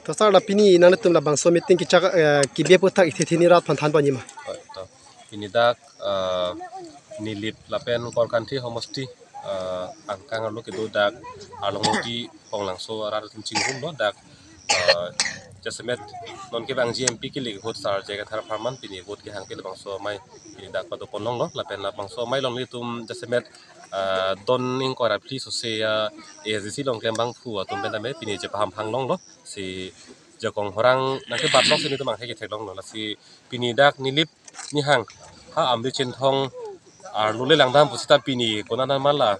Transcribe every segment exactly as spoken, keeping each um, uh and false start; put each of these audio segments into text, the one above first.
To sir, la pini nangtum labangso meeting kechak, eh, kebi aphuthak ithe theni rat aphan than ponji ma? Oi, to. Pini dak, eh, Nilip lapen Korkanthi homosti, eh, angkang arlo kedo dak Arlong Modi Pong Langso arat atum chingrumlo dak, eh, jasemet non kevangji M P kili ahut Sir J I Kathar apharman pini vote kehang ke labangso amei pini dak pado pon longlo lapen labangso amei along nelitum jasemet, eh, don ingkoi ra phli sose, eh, A S D C along klembangphu atum pen tame pini chepaham phang longlo. Si jakong horang nangkebat lok si nelitum angthek kethek longlo. Lasi pini dak Nilip Nihang ha Amri Chinthong arlo le langdam pusita pini konat ma la,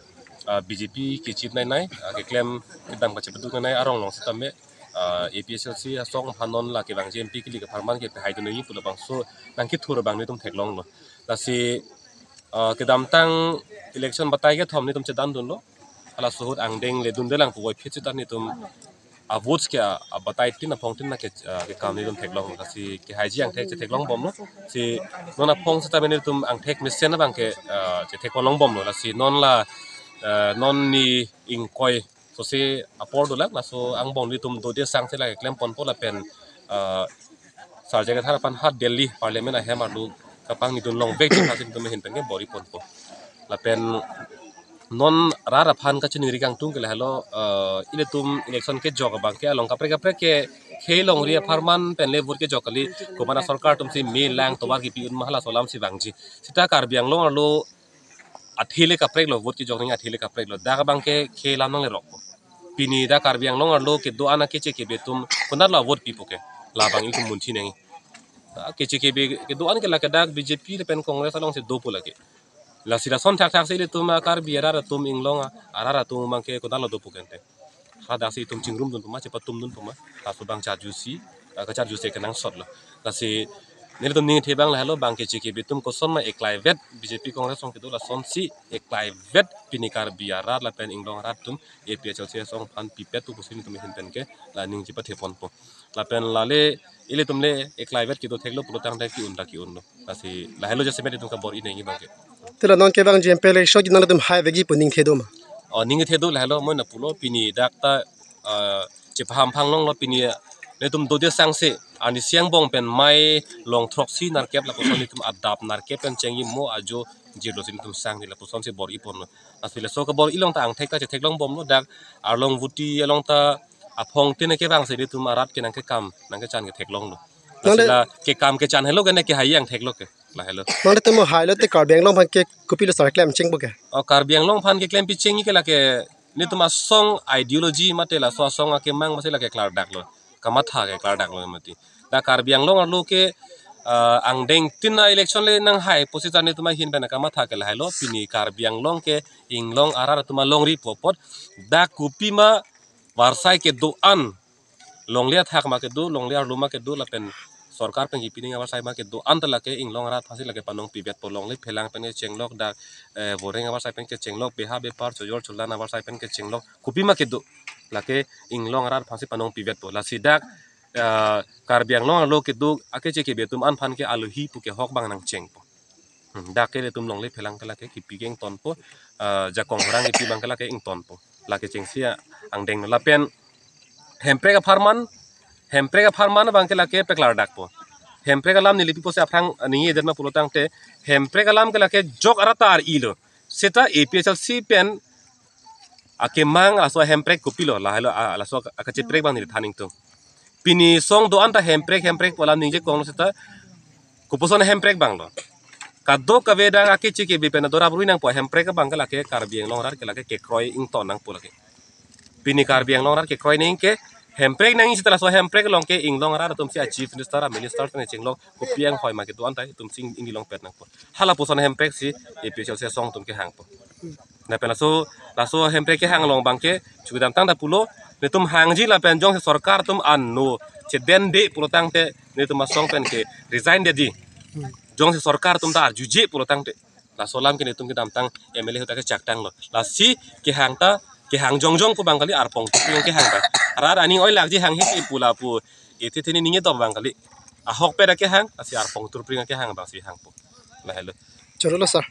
ah, B J P kechip nei nei, ah, keklem kedam kachepeduk nei nei arong along sitame, ah, A P H L C asong aphan non la kevangji M P kili apharman kepahai dun nangji pu labangso nangkethur abang nelitum theklonglo. Lasi, ah, kedamtang election batai kethom nelitum chedan dunlo. Halaso ahut angdeng le dunde lang puvoiphit sita nelitum a votes ke a, abatai tin aphong tin na ke, ah, kekam nelitum theklong. Lasi kehaiji angthek chetheklong bomlo. Si non aphong sita nelitum angthek mesen abang ke, ah, chetheklong bomlo. Lasi non la, ah, non ni ingkoi sose apor dolang. Laso angbong nelitum dode sangse la keklem ponpo lapen, ah, Sir J I Kathar aphan ha Delhi Parliament ahem arlo kapangni dun longvek jin hasim tum ahin pen ke bor-i ponpo. Lapen non rat aphan kachiningri kangtung ke lahelo, eh, ilitum election kejok abang ke along kaprek kaprek ke khei longri apharman pen le vote kejok kali, komat asorkar atum si me lang tovar kipi un ma halaso alam si vangji. Sita Karbi Anglong arlo athe le kapreklo, vote kejok nangji athe le kapreklo. Dak abang ke khei alam nanglerokpo. Pini dak Karbi Anglong arlo kedo-an akeche kebe atum konatlo vote pipo ke? Labang itum munthi nangji. Dak keche kebe kedo-an ke lake dak B J P lapen Congress along si dopo lake. Lasi lason thakthak si ilitum a Karbi arat atum inglong a, arat atum abang ke konatlo dopo kente. Hadak si itum chingrum dunpo ma, chepatum dunpo ma, laso abang charjusi, ah, kacharjusi kenangsotlo. Lasi nelitum ningthe abang lahelo, bang keche kebe atum kosonma eklaivet B J P Congress along kedo lasonsi eklaivet pini Karbi arat lapen inglong arat atum A P H L C asong aphan pipet pu pusi nelitum ahin pen ke la ningje pathe ponpo. Lapen lale ilitum le eklaivet kedo theklo pulotangte ke-un ta ke-unlo. Lasi lahelo jasemet itum kabor-i nangji abang ke. Te la non kevangji M P election ke nangtum haivekji pu ningthe do ma? O, ningthe do, lahelo moi na pulo pini dak ta, ah, chepaham phang longlo pini, ah, nelitum dode sangse arnisi angbong pen mei long throksi nerkep lapuson nelitum adap nerkep pen chengji mo ajo jirlo si nelitum sang ni lapuson si bor-i ponlo. Lasi laso kabor-i along ta angthek ta chetheklong bomlo, dak Arlong Voti along ta aphong tin kevang si nelitum arat ke nangkekam nangkechan ketheklonglo. Lasi Nangde- la kekam kechan helo ke ne kehai angtheklo ke. Lahelo. Nangtum hailo te Karbi Anglong aphan ke kopilo sar klem chengpo ke? O, Karbi Anglong aphan keklem picheng ke lake nelitum asong ideology mate laso asong akemang masi lake klardaklo. Kamatha ke klardaklo mati. Dak Karbi Anglong arlo ke, ah, angdeng tin a-election le nanghai pusita nelitum ahin pen kamatha ke lahelo, pini Karbi Anglong ke inglong arat atum alongri pu apot dak kopima varsai kedo-an longle athak ma kedo, longle arlo ma kedo, lapen sorkar pen kipi nangji avarsai ma kedo-an ta lake inglong arat aphansi lake panong pivetpo, longle phelang pen kechenglok dak, eh, voreng avarsai pen kechenglok, beha bepar chojor cholan avarsai pen kechenglok, kopima kedo lake inglong arat aphansi panong pivetpo. Lasi dak, eh, Karbi Anglong arlo kedo akeche kebe atum an aphan ke alohi pu kehok abang nangchengpo. Hmm, dak ke ilitum longle phelang ke lake kipi ke ingtonpo, ah, jakong horang kipi abang ke lake ingtonpo. Lake chengsi angdeng lapen hemprek apharman, hemprek apharman abang ke lake peklardakpo. Hemprek alam neli pipo si aphrang ningjedet ma pulotangte, hemprek alam ke lake jok arat ta ar-ilo. Seta A P H L C pen akemang laso hemprek kopilo, lahelo, ah, laso akacheprek abang neli than ingtung. Pini song do-an ta hemprek, hemprek pu alam ningje konglo seta kopuson hemprek abanglo. Kadokave dak akeche kebe pen adorap rui nangpo, hemprek abang ke lake Karbi Anglong arat ke lake kekroi ington nangpo lake. Pini Karbi Anglong arat kekroi nangji ke hemprek nangji seta laso hemprek along ke inglong arat atum si a chief minister, a minister tane chenglok kopi anghoi ma kedo-an ta itum si ingni longpet nangpo. Halapuson hemprek si A P H L C asong atum kehangpo. Lapen laso, laso hemprek kehang along abang ke chukidamtang ta pulo, netum hangji lapen jongsi sorkar atum ano chedende pulotangte netum asong pen ke resign dedi. Jongsi sorkar atum ta arjuje pulotangte. Laso alam ke netum kedamtang M L A ahut ta kechaktanglo. Lasi kehang ta, kehang jongjong pu abang kali, arpong turpring kehang ta. Arat aning oi lakji hanghe pu lapu. Ithe theni ningje dop abang kali. Ahokpet ta kehang, lasi arpong turpring kehang abang si hangpo. Lahelo. Chorolo sir.